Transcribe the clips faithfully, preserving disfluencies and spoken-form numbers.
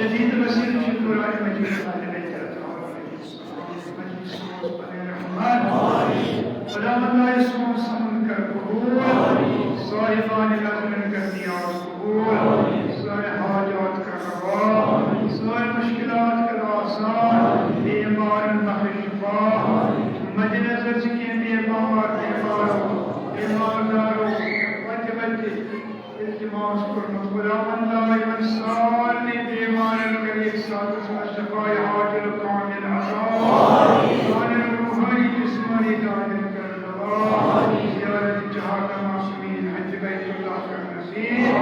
جدید مسیح چھ قرآن مجید نازل کرتا۔ مجید سوز پنیر رحمان۔ خداوندا، یہ سون سمن کر قبول۔ صاحبان نظرن کر نیاز قبول۔ سارے حاجات کر روا۔ سارے مشکلات کر آسان۔ بیمارن بخش شفا۔ مد نظر چھ کینٛہہ بیمار، بیمار، بیمار دارو، وتہِ وتہِ التماس کوٚرمُت۔ خداوندا، یِمن سارنٕے بیمارن کر یتھ ساتس منٛز شفای عاجل کامل عطا۔ سانٮ۪ن روحٲنی جسمٲنی دادٮ۪ن کر دوا۔ زیارت جہاں معصومین حج بیت اللہ کر نصیب۔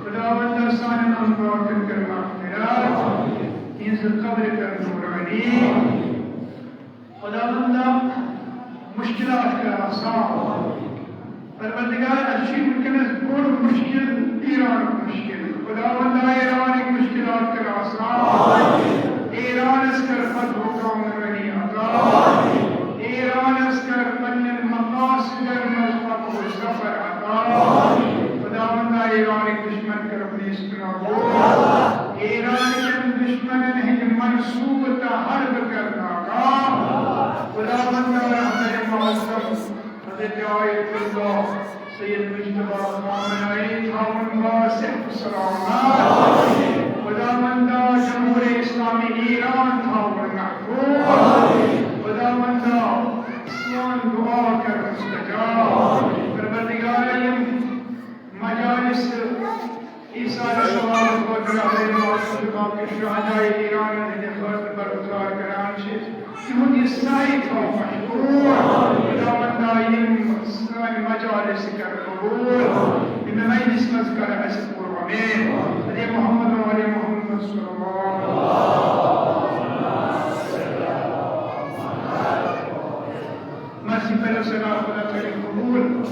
خداوندا، سانٮ۪ن امواتن کر مغفرت۔ تہنٛز قبر کر نورانی۔ خداوندا، مشکلات کر آسان۔ پروردگار، اسہِ چھُ وٕنکیٚنَس بوٚڑ مشکل، ایرانُک مشکل۔ خداوندا، ایرانٕکۍ مشکلات کر آسان۔ ایرانس کر فتح و کامرانی عطا۔ ایرانس کر پننٮ۪ن مقاصدن منٛز فتح و ظفر عطا۔ خداوندا، ایرانٕکۍ دشمن کر نیست نابود۔ ایران کٮ۪ن دشمنن ہٕنٛدۍ منصوبہٕ تہٕ حربہٕ کر ناکام۔ خداوندا، رہبر معظم حضرت آیت اللہ سید مجتبیٰ خامنائی تھاوُن باصحت و سلامت۔ خداوندا، جمہوریہ اسلامی ایران تھاوُن محفوظ۔ خداوندا، سون دعا کر مستجاب۔ پروردگارا، یِم مجالس ایثار ثواب خٲطرٕ حضرت معصوم باقی شہدائے ایران ہٕنٛدِ خٲطرٕ برگزار کران چھِ، تِہُنٛد یہِ سایہِ تھاو مشغول۔ خداوندا، یِم سٲنۍ مجالس کر قبول، یِم مجلس منٛز کر اَسہِ پُر۔ آمین۔ علی محمد و آل محمد صلی اللہ۔ مرضی کٔرِو سنا خدا کٔرِو قبول۔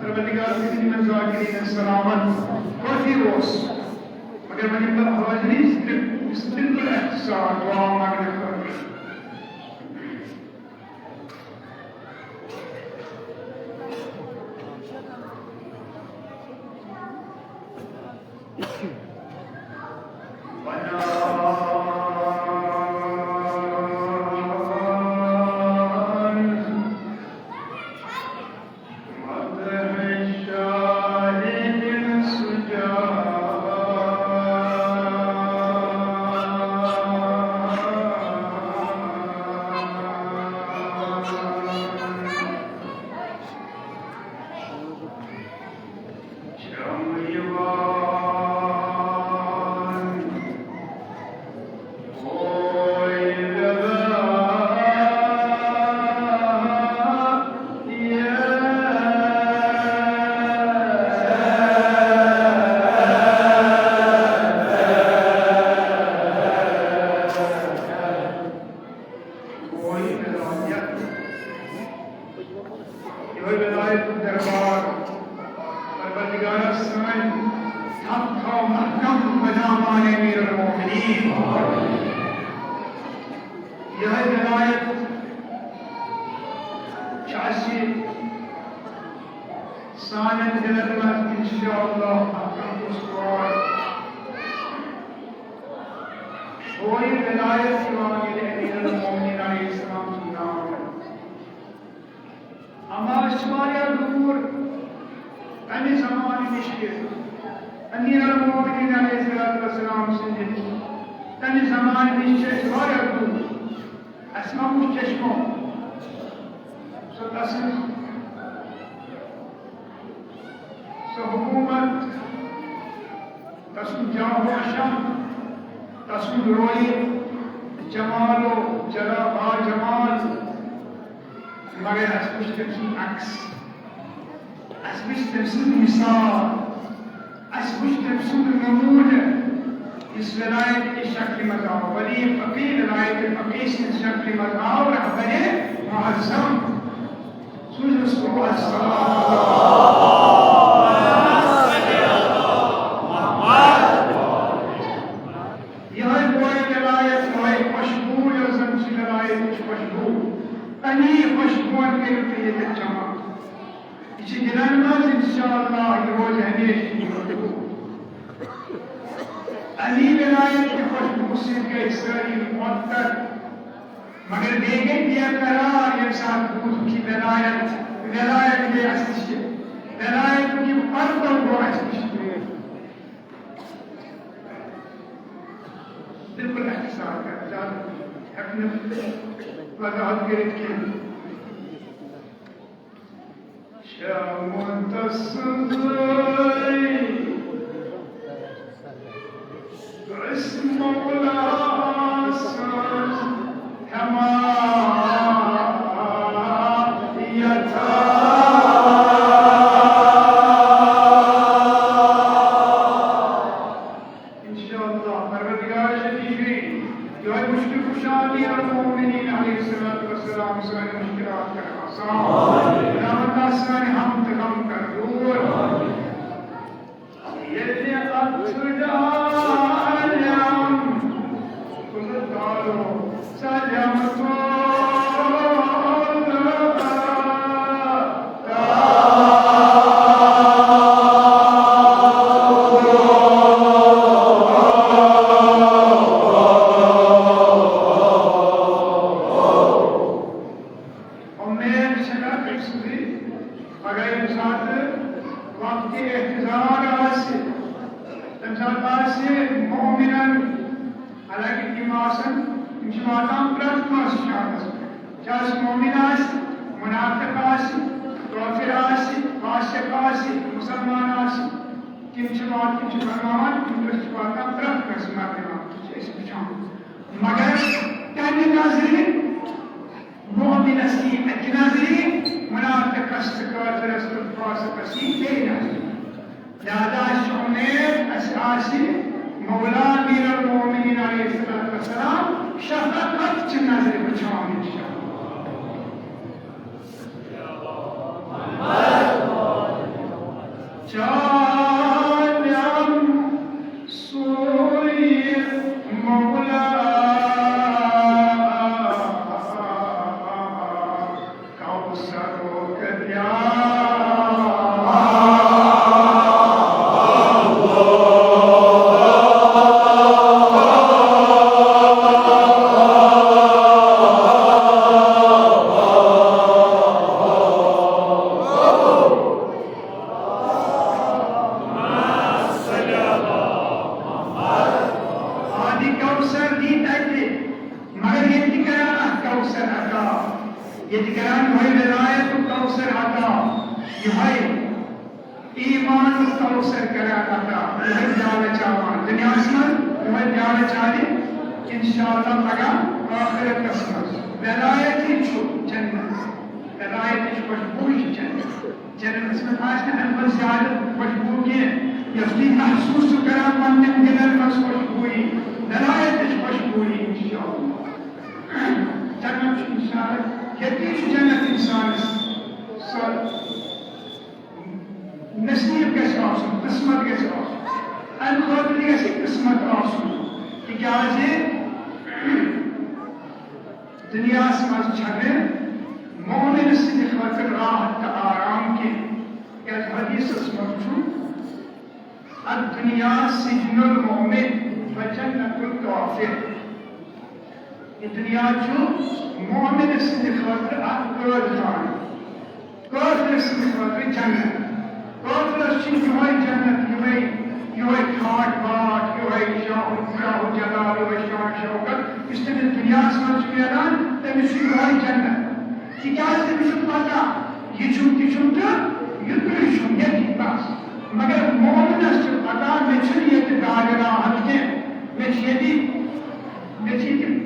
پروردگار کٔرِنۍ یِمن ذاکرین سلامت۔ کٲفی اوس۔ مگر وۄنۍ یِم حاضرین، صرف، صرف اختصار دعا منگنہٕ خٲطرٕ۔ یِہوٚے ولایت دربار۔ پروردگارا، سٲنۍ تھپھ تھاو محکم بدامان امیر المومنین۔ یِہوٚے ولایت چھِ اَسہِ سانٮ۪ن دِلن منٛز انشاءاللہ محکم استوار۔ چھوے ولایت یِوان ییٚلہِ امیر المومنین علیہ السلام سُنٛد ناو ہٮ۪نہٕ۔ اما أسۍ چھِ واریاہ دوٗر تَمہِ زمانہٕ نِش کہِ امیر المومنین علیہ الصلوۃ والسلام سٕنٛدِ تَمہِ زمانہٕ نِش چھِ أسۍ واریاہ دوٗر۔ اَسہِ ما وُچھ چشمو سۄ تَسٕنٛز سۄ حکومت، تسُنٛد جاہ و اشم، تسُنٛد رویہِ، جمال و جلا با جمال، مگر اَسہِ وُچھ تٔمۍ سُنٛد عکس، اَسہِ وُچھ تٔمۍ سُنٛد مثال، اَسہِ وُچھ تٔمۍ سُنٛد نموٗنہٕ، یُس ولایت کہِ شکلہِ منٛز آو، ولی فقیہ ولایت فقیہ سٕنٛز شکلہِ منٛز آو رہبرِ معظم۔ سوٗزِو سُہ السلام۔ یِہوٚے گوٚو ولایت، یِہوٚے خوشبوٗ، یۄس زَن چھِ ولایتٕچ خوشبوٗ، تَمی خوشبوٗوَن کٔرِو تُہۍ ییٚتٮ۪تھ جمع۔ یہِ چھِ دِلَن منٛز، انشاءاللہ، یہِ روزِ ہمیشہِ یہِ خوشبوٗ۔ اَمی ولایت کہِ خوشبوٗ سۭتۍ گٔے سٲری معطل، مگر بیٚیہِ گٔے بے قرار، ییٚمہِ ساتہٕ بوٗزُکھ یہِ ولایت، ولایت گٔے اَسہِ نِش، ولایتُک یہِ پردٕ گوٚو اَسہِ نِش دوٗر۔ بالکل اختصار کر، زیادٕ ہٮ۪کہٕ نہٕ وضاحت کٔرِتھ کینٛہہ۔ شامت سنزی اسم مولا سن حمایتا۔ انشاءاللہ، پروردگار شفیع جی، یہے مشکل کشا امیر المومنین علیہ الصلوۃ والسلام سانہِ مشکلات کر آسان۔ خداوندا سانہِ ہم تہٕ غم کر دور۔ ییٚلہِ اتھ ڈالم تُلہٕ دارو سلم تو امید چھنا تٔمۍ سٕنٛزٕے، پگاہ ییٚمہِ ساتہٕ وقتِ احتضار آسہِ، تَمہِ ساتہٕ آسہِ مومنن، حالانکہ تِم آسن، تِم چھِ واتان پرٛٮ۪تھ کٲنٛسہِ شانس پٮ۪ٹھ، چاہے سُہ مومن آسہِ، منافق آسہِ، کٲفر آسہِ، فاسق آسہِ، مُسلمان آسہِ، تِم چھِ واتان، تِم چھِ فرماوان، تِم چھِ واتان پرٛٮ۪تھ کٲنٛسہِ مردِ وقتہٕ، چھِ أسۍ وٕچھان۔ مگر تَمہِ نظرِ مومنس یی اکہِ نظرِ، منافقس تہٕ کافرس تہٕ فاسقس یی بیٚیہِ نظرِ۔ لہذا چھِ امید اسہِ آسہِ مولا امیر المومنین علیہ الصلوۃ والسلام شفقت چہِ نظرِ وٕچھان انشاءاللہ۔ چانم سوی مولا کوثرُک دیا۔ آدِ کوثر دی تَتہِ، مگر ییٚتہِ تہِ کران اَتھ کوثر عطا، ییٚتہِ کران یِہوٚے ولایتُک کوثر عطا، یِہوٚے ایمانُک کوثر کران عطا، یِہوٚے پیالہٕ چاوان دُنیاہَس منٛز، یِہوٚے پیالہٕ چانہِ انشاءاللہ پگاہ ٲخرتَس منٛز۔ ولایتٕے چھُ جنت، ولایتٕچ خوشبوٗ چھِ جنت۔ جنتس منٛز آسہِ نہٕ اَمہِ کھۄتہٕ زیادٕ خوشبوٗ کینٛہہ، یۄس تُہۍ محسوٗس چھِو کران پننٮ۪ن دِلن منٛز خوشبوٗیی، ولایتٕچ خوشبوٗیی، انشاءاللہ۔ جنت چھُ انسان، ییٚتی چھُ جنت انسانس سۄ نصیب گژھِ آسُن، قسمت گژھِ آسُن۔ اَمہِ خٲطرٕ گژھِ قسمت آسُن، تِکیازِ دُنیاہَس منٛز چھَنہٕ مومن سٕنٛدِ خٲطرٕ راحت تہٕ آرام کینٛہہ۔ یَتھ حدیثَس منٛز چھُ، "الدنیا سجن المؤمن و جنت الکافر۔" یہِ دُنیا چھُ مومن سٕنٛدِ خٲطرٕ اکھ قٲد خانہٕ۔ کٲفرٕ سٕنٛدِ خٲطرٕ جنت۔ کٲفرس چھِ یِہوٚے جنت، یِہوٚے، یِہوٚے ٹھاٹھ باٹھ، یِہوٚے شاہ، شاہ جلال، یِہوٚے شان شوکت، یُس تٔمِس دُنیاہَس منٛز چھُ میلان، تٔمِس چھُ یِہوٚے جنت۔ تِکیٛازِ تٔمِس چھُ پتہ، یہِ چھُم تہِ چھُم تہٕ یُتُے چھُم، ییٚتی بس۔ مگر مومنس چھُ پتہ، مےٚ چھُنہٕ ییٚتہِ دارِ راحت کینٛہہ، مےٚ چھِ ییٚتی، مےٚ چھِ ییٚتہِ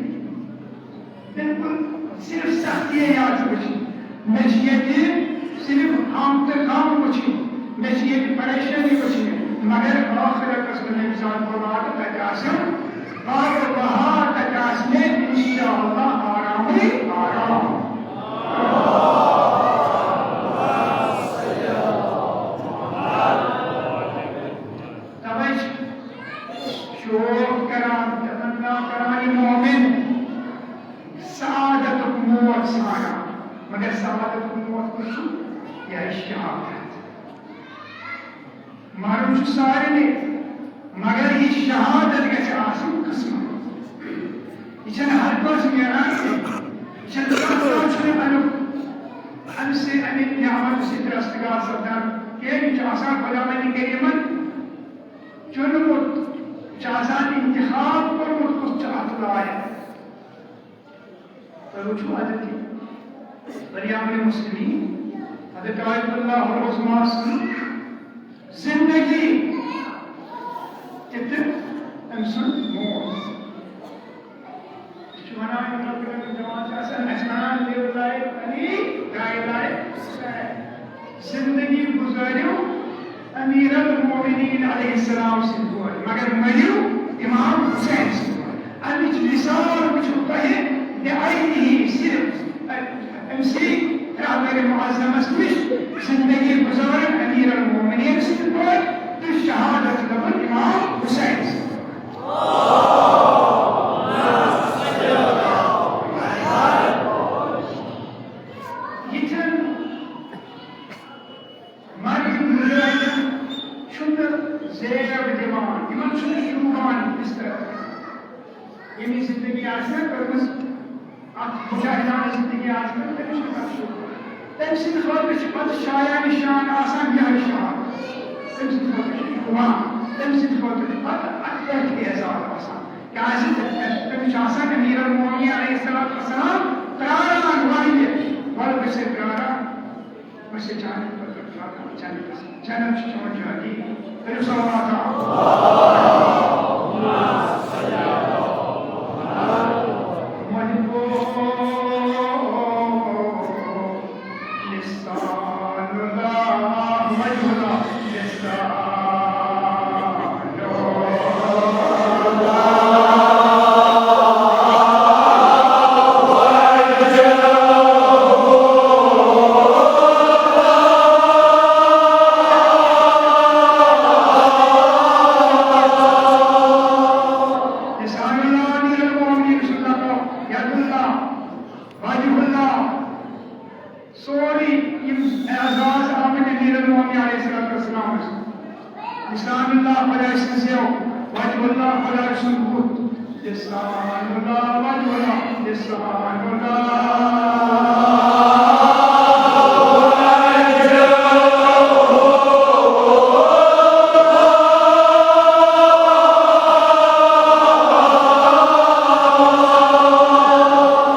بالکل صرف سختی یاژ وٕچھِنۍ۔ مےٚ چھِ ییٚتہِ صرف غم تہٕ غم وٕچھِنۍ۔ مےٚ چھِ ییٚتہِ پریشٲنی وٕچھِنۍ۔ مگر ٲخرتس منٛز ییٚمہِ ساتہٕ بہٕ واتہٕ، تَتہِ آسن آب و بہار، تَتہِ آسہِ مےٚ انشاءاللہ آرامٕے آرام۔ توے چھِ شوق کران، تمنا کران یہِ مومن سعادتُک موت ژھانڈان، مگر سعادتُک موت کُس چھُ؟ یہِ چھُ شہادت۔ مرُن چھُ سارنٕے، مگر یہِ شہادت گژھِ آسٕنۍ قسمت۔ یہِ چھَنہٕ ہر کٲنٛسہِ میلان کینٛہہ۔ یہِ چھَنہٕ کانٛہہ کانٛہہ چھُنہٕ اَمیُک، اَمہِ سۭتۍ، اَمہِ نعمتہٕ سۭتۍ رستگار سپدان کینٛہہ۔ یہِ چھُ آسان خۄداوندِ کریٖمن چُنمُت، یہِ چھُ آسان انتخاب کوٚرمُت کُس چھُ اَتھ لایق۔ تُہۍ وٕچھِو حضرت بنیامین مسلمین، حضرت آیت اللہ العظمیٰ سٕنٛز زندگی تہِ تہٕ أمۍ سُنٛد موت۔ أسۍ چھِ وَنان، یِم لۄکٕٹۍ لۄکٕٹۍ جوان چھِ آسان، اَسہِ وَنان، "Live life Ali, die life Hussain." زندگی گُزٲرِو امیر المومنین علیہ السلام سٕنٛدۍ پٲٹھۍ، مگر مٔرِو امام حسین سٕنٛدۍ پٲٹھۍ۔ اَمِچ مثال وٕچھِو تۄہہِ بعینہِ، صرف أمۍ سٕے رہبر معظمس نِش زندگی گُزارٕنۍ امیر المومنین سٕنٛدۍ پٲٹھۍ تہٕ شہادت لبُن امام حسین سٕنٛدۍ پٲٹھۍ۔ یِتھٮ۪ن مرد مجاہدن چھُنہٕ زیب دِوان، یِمن چھُنہٕ شوٗبان بستر۔ ییٚمِس زندگی آسہِ نا کٔرمٕژ، اَتھ مجاہدانہٕ زندگی آسہِ نا، تٔمِس چھُنہٕ تَتھ شوٗبان۔ تٔمۍ سٕنٛدِ خٲطرٕ چھِ پتہٕ شایان شان آسان یِہوٚے شعار۔ تٔمۍ سٕنٛدِ خٲطرٕ چھُ شوٗبان، تٔمۍ سٕنٛدِ خٲطرٕ چھُ پتہٕ اَتھ پٮ۪ٹھ اعزاز آسان۔ کیٛازِ؟ تٔمِس چھُ آسان امیر المومنین علیہ الصلوۃ والسلام پراران، وَنہِ، وَلہٕ بہٕ چھُسے پراران۔ بہٕ چھُس چانہِ خٲطرٕ پراران جنتس۔ جنت چھُ چون جاگیر۔ کٔرِو صلوات۔ محبو لسان اللہ، وجہ اللہ لسان۔ لسان اللہ، امیر المومنین سنت، ید اللہ، وجہ اللہ، سورُے یِم اعزاز آمٕتۍ امیر المومنین علیہ الصلوۃ والسلامس۔ لسان اللہ، خۄداے سٕنٛز زٮ۪و، وجہ اللہ، خۄداے سُنٛد بُتھ، لسان اللہ، وجہ اللہ، لسان اللہ۔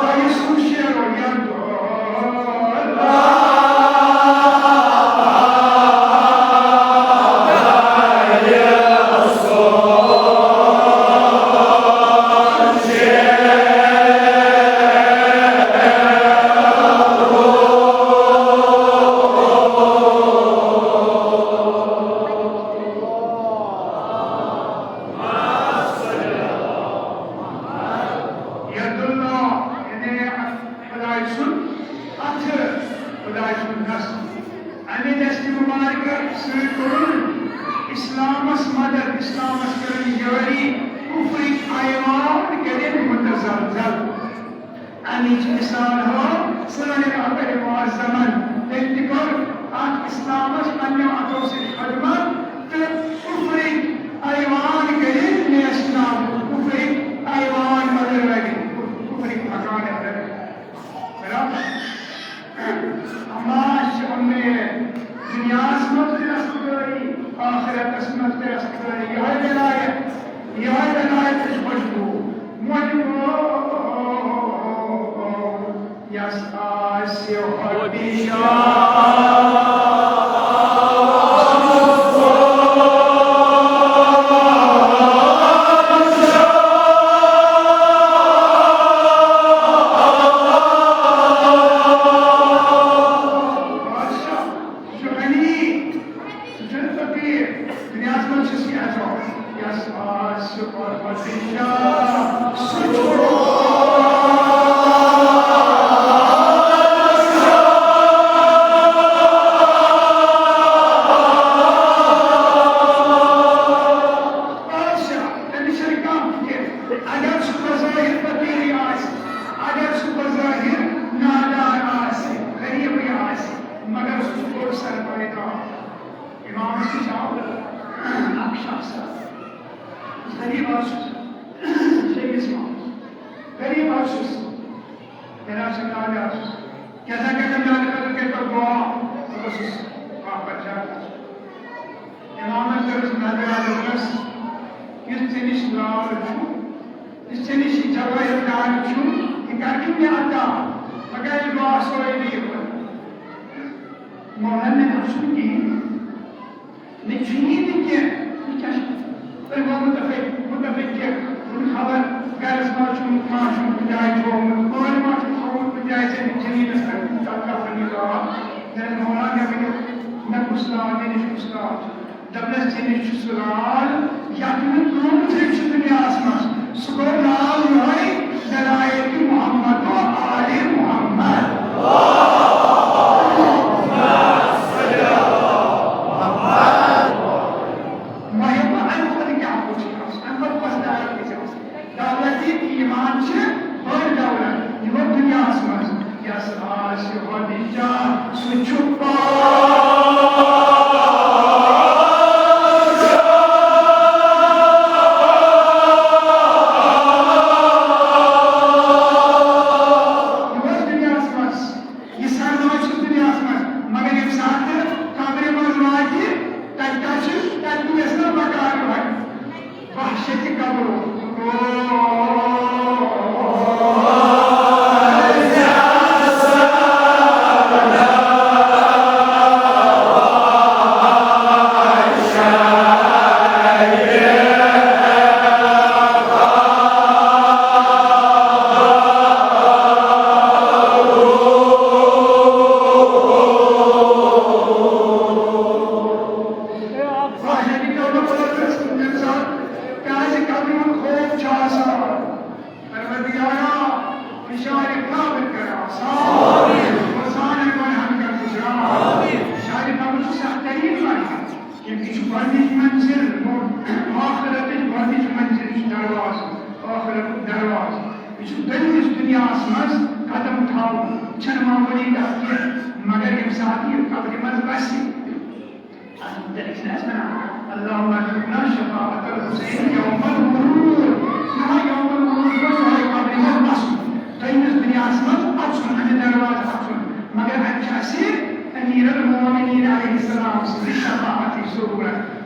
تۄہہِ سُنٛد شعر و یاد۔ ید اللہ، یعنی خدای سُنٛد اَتھٕ، خدای سُنٛد دست۔ اَمہِ دستہِ مُبارکہٕ سۭتۍ کوٚرُن اِسلامس مدد، اِسلامس کٔرٕن جٲری، کُفرٕکۍ ایوان کٔرِن مُتزلزل۔ اَمِچ مثال ہٲو سٲنۍ رہبر معظمن۔ تٔمۍ تہِ کٔر اَتھ اِسلامس پننیو اَتھو سۭتۍ خدمت تہٕ کُفرٕکۍ ایوان کٔرِن نیست نابود، کُفرٕکۍ ایوان مدد لگن، کُفرٕکۍ مکان لگن۔ رب، اما چھِ اُمید دُنیاہَس منٛز تہِ رزقدٲری، آخرتَس منٛز تہِ رزقدٲری۔ یِہوٚے ولایت، یِہوٚے ولایت چھِ خوشبو۔ مۄنہِ وول یَس آسہِ خۄدِشا۔ بادشاہ، سُہ چھُ غنی، سُہ چھُنہٕ فقیٖر۔ دُنیاہَس منٛز چھُ سُہ یَتھ، یَس آسہِ پَروَردِگار، سُہ چھُ جوٲہِر جان چھُ، یہِ کَر چھُ مےٚ عطا؟ مگر یہِ دُعا سورُے دِیِو۔ مولانا مےٚ باسُن کِہیٖنۍ۔ مےٚ چھُنہٕ یہِ تہِ کینٛہہ۔ یہِ کیٛاہ چھُ؟ تۄہہِ ووٚنمُت تۄہہِ، ووٚنمُت تۄہہِ کینٛہہ؟ ووٚنمُت خبر گَرَس منٛز چھُ، ما چھُ کُنہِ جایہِ تھوٚومُت، کورِ ما چھُ تھوٚومُت کُنہِ جایہِ ژےٚ زٔمیٖنَس پٮ۪ٹھ تَتھ کَفَن یہِ دعا؟ مےٚ دوٚپ، مولانا، مےٚ ؤنِو، مےٚ کُس ناو، مےٚ نِش کُس ناو چھُ؟ دَپنَس، ژےٚ نِش چھُ سُہ لال، یَتھ نہٕ کٕہٕنۍ چھُ دُنیاہَس منٛز۔ سُہ گوٚو لال یِہوٚے، ولایت محمد و آل محمد۔ وۄنۍ ییٚلہِ بہٕ اَمہِ کھۄتہٕ کیٛاہ وٕچھِ؟ اَمہِ کھۄتہٕ کۄس دولت گژھِ آسٕنۍ؟ دولت یہِ کہِ ایمان چھِ بٔڑ دولت، یہِ گوٚو دُنیاہَس منٛز۔ یَس آسہِ خدیجہ، سُہ چھُ پاک۔ یہِ اوس دُنیاہَس منٛز، یہِ سرنوشت چھُ دُنیاہَس منٛز، مگر ییٚمہِ ساتہٕ قبرِ منٛز واتہِ، تَتہِ کیٛاہ چھُ؟ تَتہِ گژھِ نہٕ مکان یِہوٚے۔ وحشت قبرُک۔ وحشت قبرُک۔ کیٛازِ قبرِ ہُنٛد خوف چھُ آسان۔ پروردگارا، فشار قبر کرا، سارے انسان گناہن کا گزرا۔ فشار قبر چھُ سخت ترین مرحلہ، کیونکہ یہِ چھُ گۄڈنِچ منزل، آخرتٕچ گۄڈنِچ منزل چھُ دروازٕ، آخرتُک دروازٕ۔ یہِ چھُ دوٚیمِس دُنیاہَس منٛز قدم تھاوُن، چھَنہٕ معموٗلی کَتھ کینٛہہ، مگر ییٚمہِ ساتہٕ یہِ قبرِ منٛز وَسہِ، اتھ متعلق چھِ أسۍ ونان، اللہم ارزقنا شفاعت الحسین یوم الورود۔ یہے یوم الورود گوٚو یہے قبرِ منٛز وسُن، دوٚیمِس دُنیاہس منٛز اژُن، امہِ دروازٕ اژُن۔ مگر اتہِ چھِ اسہِ امیر المومنین علیہ السلام سٕنٛز شفاعت ضرورت۔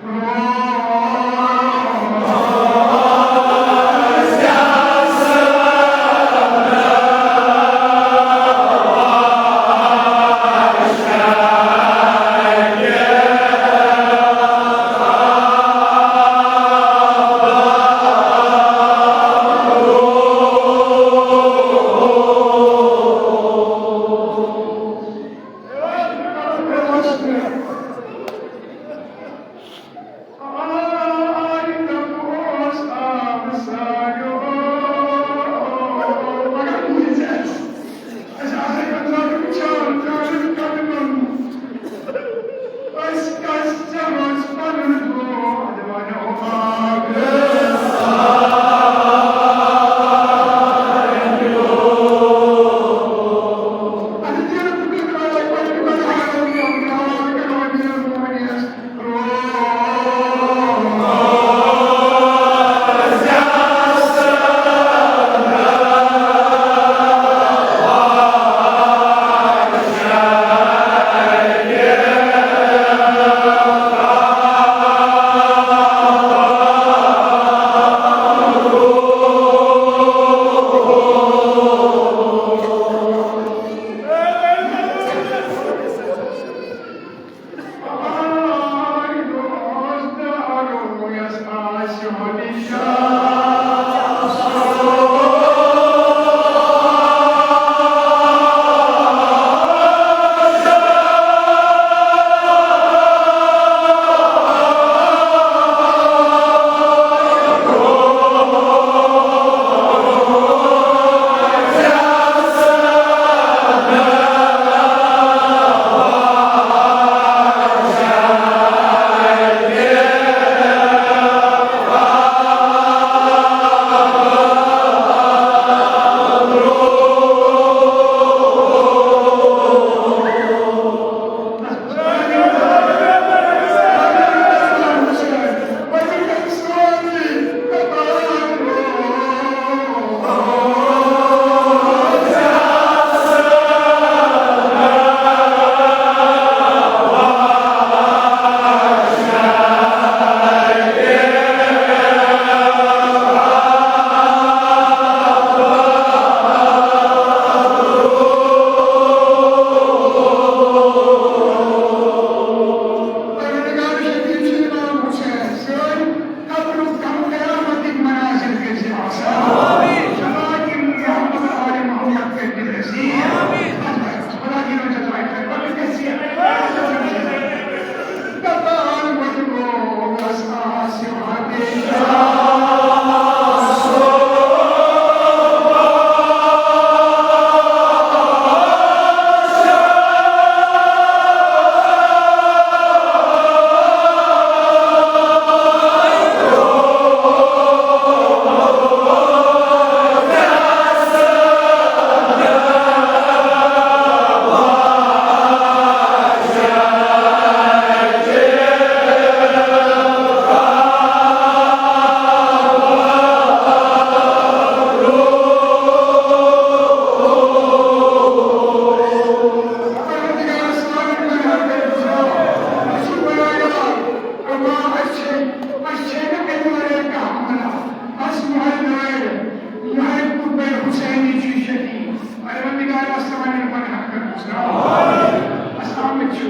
اسلام چھُ۔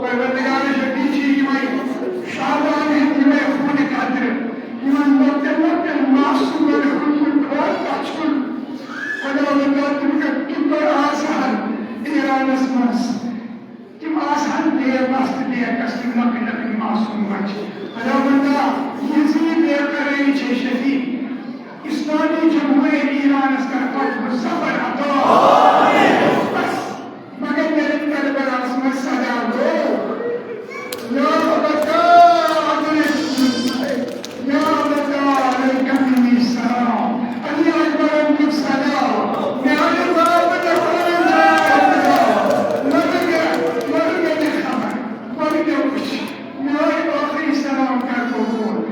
پروردگار شفیع چھِ یِمَے شعبان ہٕنٛدۍ یِمَے خوٗنہِ قطرٕ، یِمَن لۄکٹٮ۪ن لۄکٹٮ۪ن معصوٗمَن ہُنٛد یہِ خۄد تَچھُن۔ خۄداوندا، تِم کِتھ پٲٹھۍ آسہٕ ہَن ایرانَس منٛز؟ تِم آسہٕ ہَن بے بس تہٕ بے کس، تِم لۄکٕٹۍ لۄکٕٹۍ معصوٗم بچہٕ۔ خۄداوندا، یِہٕنٛز یہِ بے قرٲری چھے شفیع۔ اسلامی جمہوریہ ایرانس کر فتح و ظفر عطا۔ بس، مگر ییٚلہِ کربلاہس منٛز صدا گوٚو، یا ابتا ادرک، یا ابتا علیک منی السلام۔ علی اکبرن دیُت صدا، میانہِ بابہٕ نفرن جان خدا، مگر مےٚ، مگر مےٚ دِ خبر، مگر مےٚ وٕچھ، میٲنۍ ٲخری سلام کر قبول۔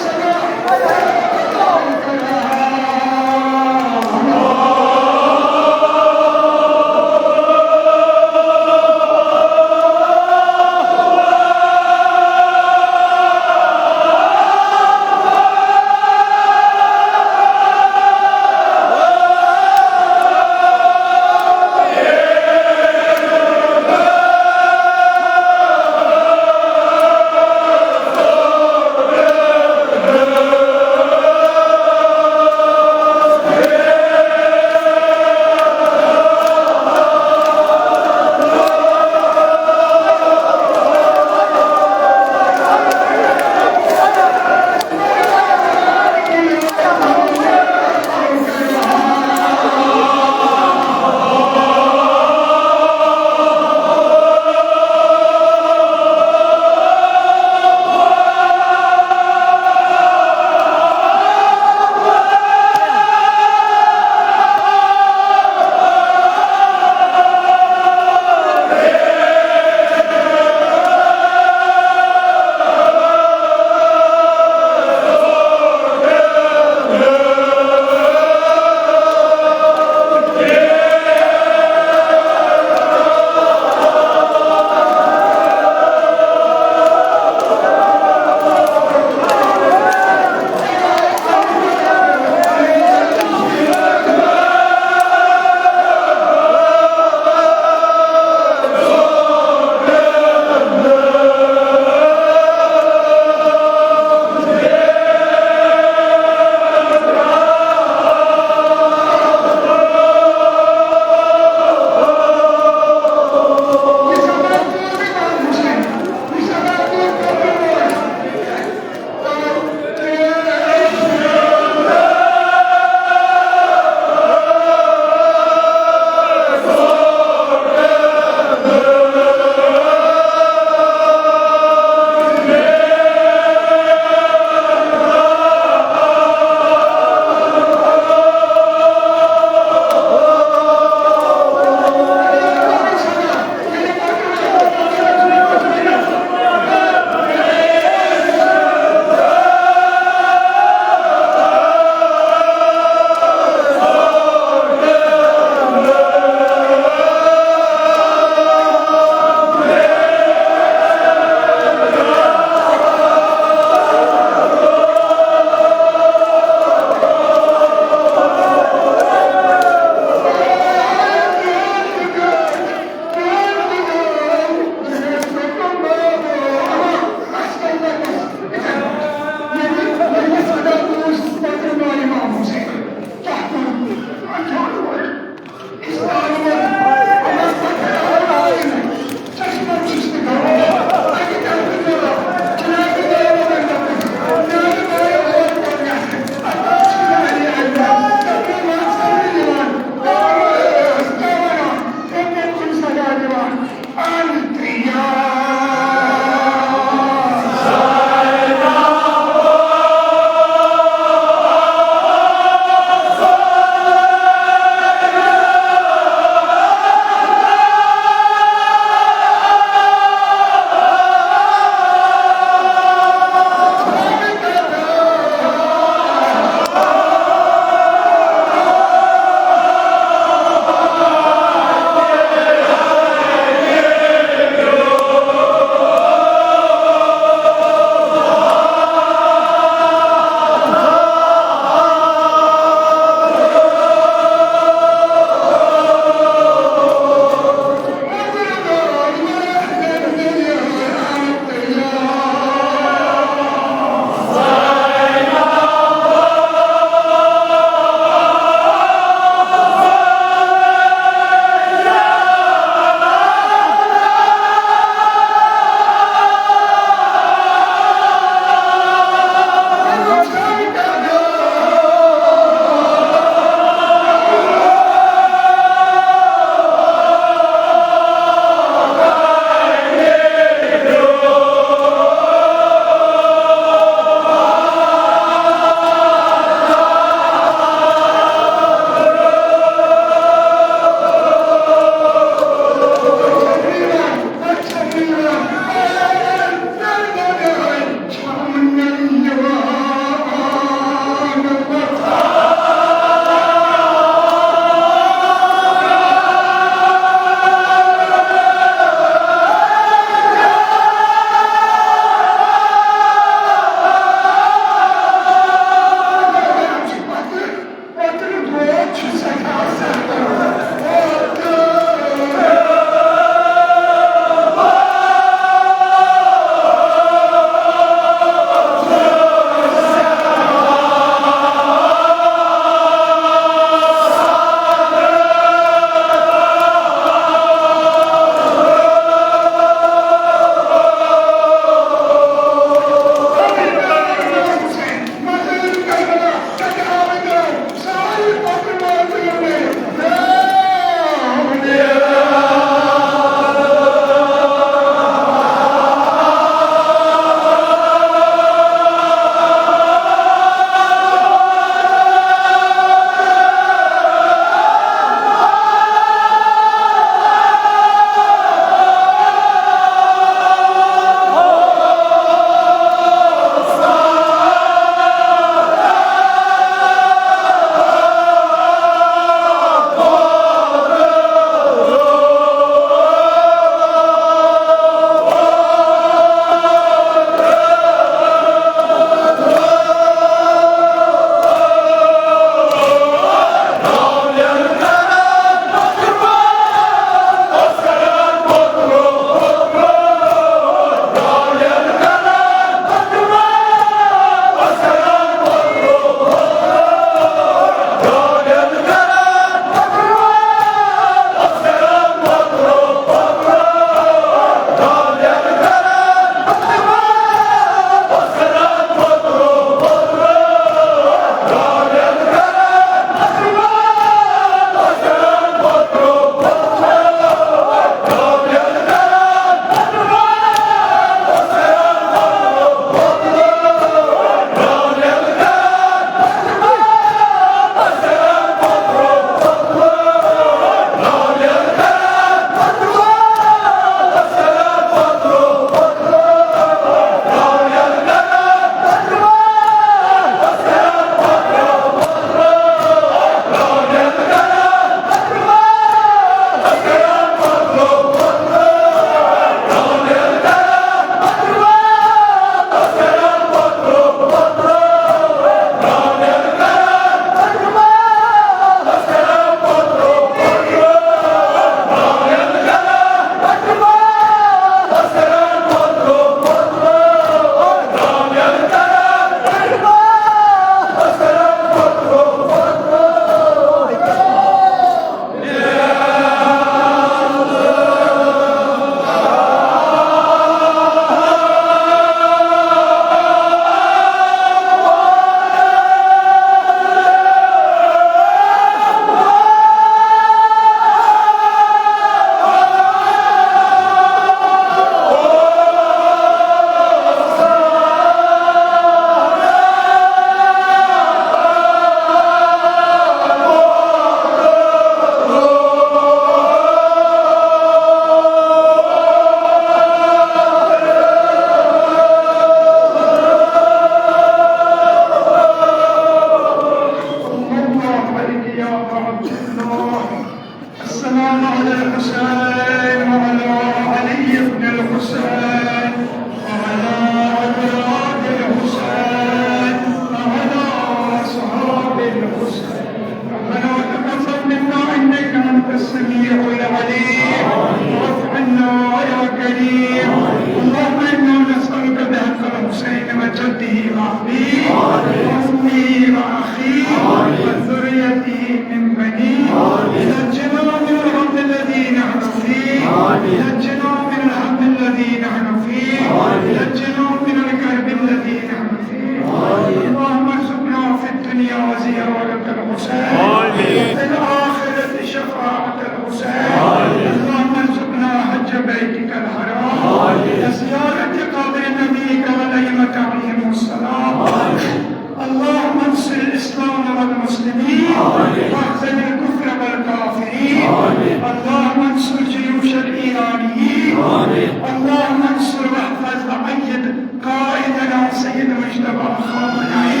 اللهم انصر واحفظ وأيد قائدنا سيد مجتبى خامنئي.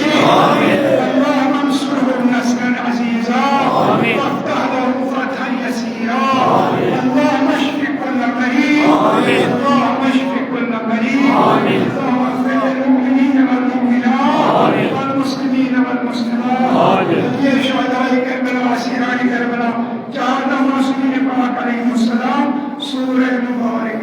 اللهم انصره نصرا عزيزا، وافتح له فتحا يسيرا. اللهم اشف كل مريض، اللهم اشف كل مريض. اللهم اغفر للمؤمنين والمؤمنات والمسلمين والمسلمات، شهداء كربلاء وأسيران كربلاء، چار معصومین پاک علیہم السلام، سورہ مبارک۔